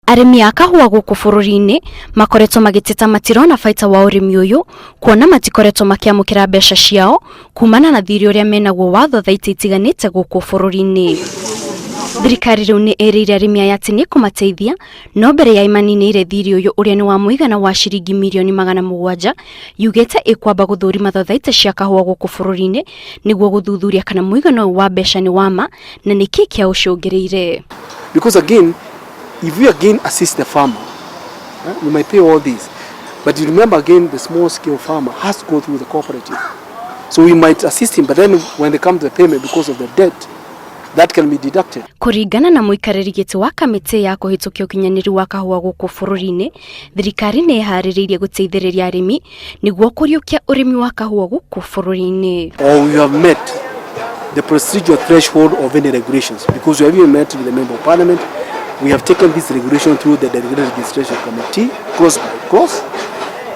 Arĩmi a kahũa gũkũ bũrũri-inĩ makoretwo magĩteta matirona baita wa ũrĩmi ũyũ kuona matikoretwo makĩamũkĩra mbeca ciao kumana na thirĩ ũrĩa menaguo wa thothaitĩ itiganĩte gũkũ bũrũri-inĩ. Thirikari rĩu nĩ ĩrĩire arĩmi aya atĩ nĩ ĩkũmateithia no mbere ya ĩmaninĩire thirĩ ũyũ ũrĩa nĩ wa mũigana wa ciringi mirioni 700 yugĩte ĩkwamba gũthũrima thothaitĩ cia kahũa gũkũ bũrũri-inĩ nĩguo gũthuthuria kana mũigana ũyũ wa mbeca nĩ wa ma na nĩkĩ kĩaũcũngĩrĩire. Because again, if we again assist the farmer, you might pay all this. But you remember again, the small scale farmer has to go through the cooperative. So we might assist him, but then when they come to the payment because of the debt, that can be deducted. Kũringana na mũikarĩri gĩtĩ wa kamĩtĩ ya kũhĩtũkia ũkinyanĩru wa kahũa gũkũ bũrũri-inĩ, thirikari nĩ ĩharĩrĩirie gũteithĩrĩria arĩmi nĩguo kũriũkia ũrĩmi wa kahũa gũkũ bũrũri-inĩ. Or we have met the procedural threshold of any regulations, because we have even met with the Member of Parliament. We have taken this regulation through the Delegated Legislation Committee, clause by clause,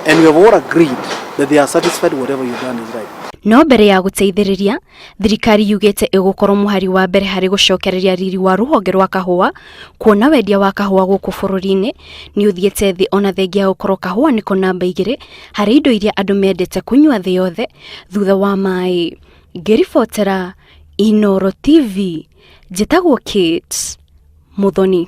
and we have all agreed that they are satisfied whatever you've done is right. No mbere ya gũteithĩrĩria, thirikari yugĩte ĩgũkorwo mũhari wa mbere harĩ gũcokereria riri wa rũhonge rwa kahũa, kuona wendia wa kahũa gũkũ bũrũri-inĩ nĩ ũthiĩte thĩ ona thengia ya gũkorwo kahũa nĩko namba 2 harĩ indo iria andũ mendete kũnyua thĩ yothe thutha wa maĩ. Ngĩribotera Inooro TV, njĩtagwo Kate Muthoni.